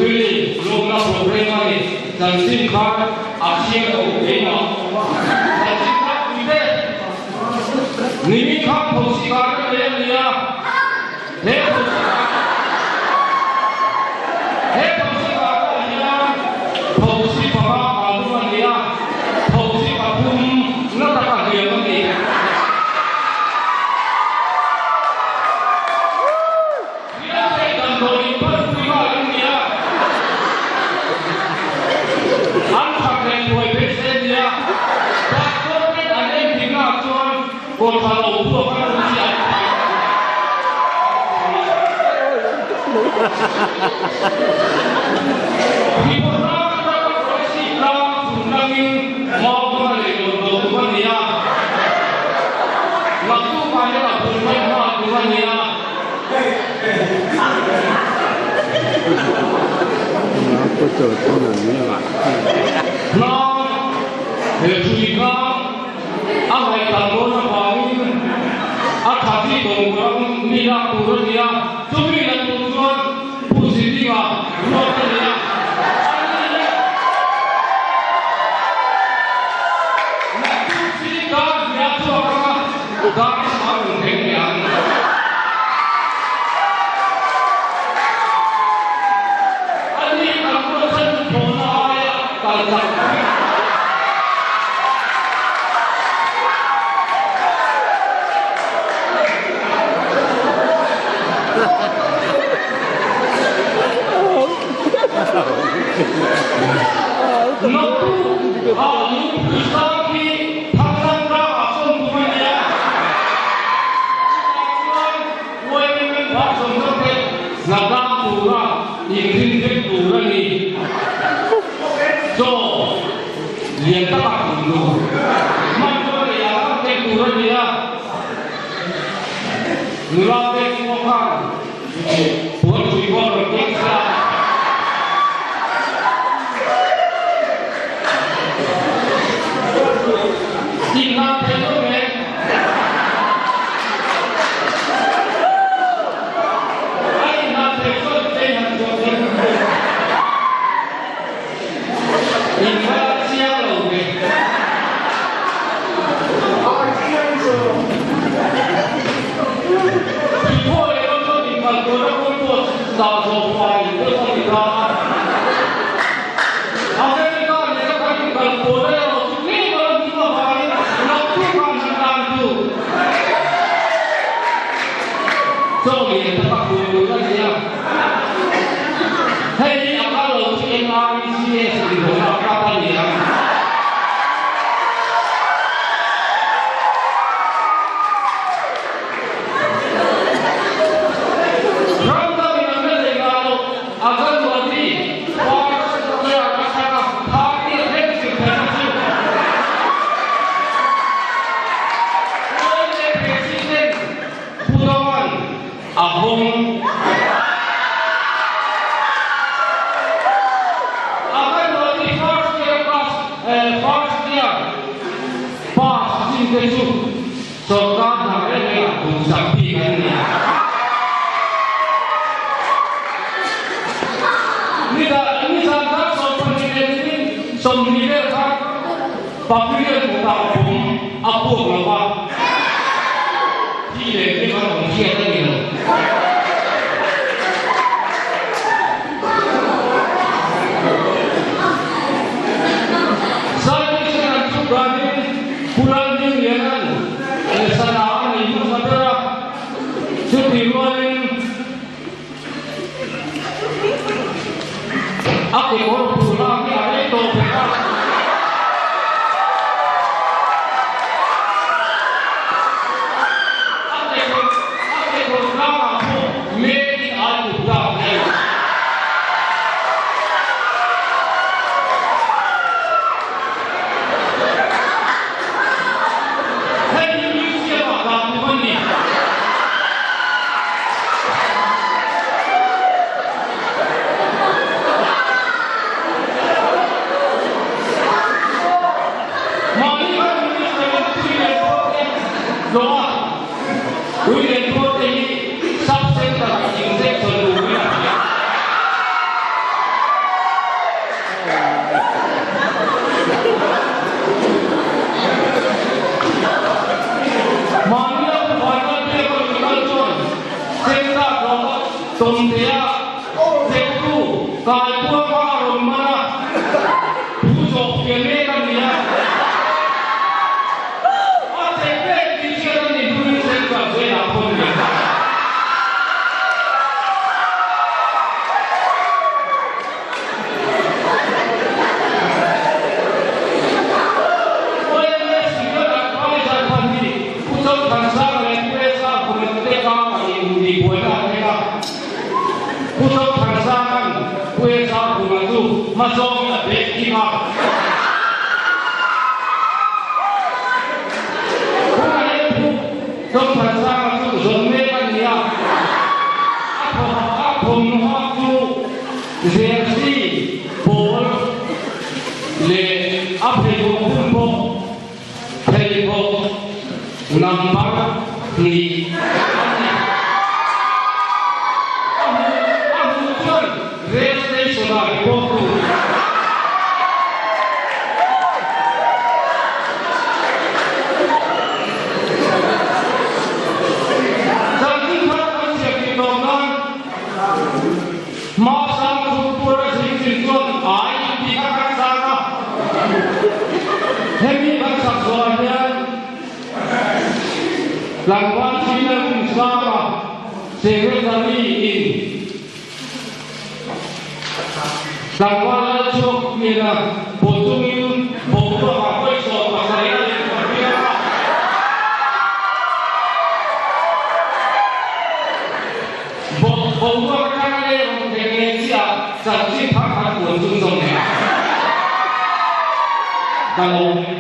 Jubilee lawmna programme a ni. Chanchin khan a chhiar lo keimah. Chanchin khan puite nimin khan thosi kar ka nei a nia. He thosi kar he thosi karah hian thosi panga kal dum a ni a, thosi pathum na taka hliam a ni. Hriatei damdawi in panpui nghal an ni a, an that leh thuai phei se a nia. Doctor ten an entirna ah chuan kawtha lo phuak an awm chi an phai Hipotlang atanga Croatia tlang chhun tlangin Maudona leh Lawndawh tum a ni a, Naktukah hian a bul mai nghal tur a ni a. Hnang he hrui kha a ngaihdan dawn avangin a tha chi tawng ram mi lak tur a ni a, chumi la tur chuan Pu Zidinga ruat a ni a, ani leh Naktuk Zidinga hria chhuak anga dar sang rawn thleng leh ang. Ani kan ruat chan thawhna aia kal chak bik. Naktuk ah lungpui sang hi Thangtlang tlang ah sawn tum a nia. Chutah chuan YMM bak zawng zawng te hna tlang tura inrin vek tur a ni. Chaw lian takah tum tur. Hmanrua leh ah ram tel tur a ni a. Nula te khua khan puanpui pawh rawn keng se a. Inhlan thei lo nen. A inhlan thei chuan kei han chuan kher ka hmu. Inhlan chiang lo ve. Tuphaw leh ram chuan inhlan tuarna kawng pawh zah zawh fai deuh a ni ta a. America nena kan inkal pawhna erawh chu tlem a la hming avangin naktuk ah han tan tu chaw lian tak a pui tur a ni a. Hei hi a kal lo chu NRECS inhlawhna a kap a ni ang. Ram dangin an la nei ngai lo. A ka luan hi first year atanga third year thleng zir theihna chu Paul leh President Pu Doman a hawng. A ka luan hi first year class first year pass chin te chu Sawrkar hna reng rengah duhsak bik an ni. Nizan khan 22 leh nimin 20 vel khan Pavilion kawtah bomb a puak lo va, thi leh hlim an awm hriat a ni lo. Saipuisin an chhuk danin Pu Lalhmingliana'n Sana a nei hmasa ber a, chutih rualin a kekawr phur lak hi a rei tawh phek a. A kekawr a kekawr tlangah pawh Made in Aigupta tih a ni. Hei hi museum ah dah tum a ni. Mahni khan minister in tui leh tuar te tlawh a, tui leh tuar te hi sub center ah injection turin a hria. Tawmtea chektu Kaikuang kha a rawn man a, thu zawh fiah mek a ni a. A chek mek tih hriat a nih hnuin Central Jail-ah pawh ni a. OMS Secret Adviser khan hi Pu Chawlthansanga leh Pu Esa Vunate kangah inbuaina a thleng a. Pu Chawlthansanga'n Pu Esa Vuna chu hmazawngin a bag thing a. Tunah hian Pu Chawlthansanga chu zawn mek a ni a, a thawhah a thawmhnaw chu Jersey pawl leh a pheikhawk hun pawh pheikhawk number hnih a ni. A hmuh a hmuh chuan rail station ah report tur. Chanchin thar kan chhiar tih tawp nan. Hma sang Thupura zingzing chuan ai tih kha kan sang a, hemi kan sak zawhah hian tlangval Senior Kum Sanga Secretary in tlangval Lalchhuak hnena pawh chungin boruakah pawisa pasarih a lem ta viau a. Boruak atanga lei rawn thei ngei chiah chanchin thar khan puan chhunzawm leh a. Ka lawm e.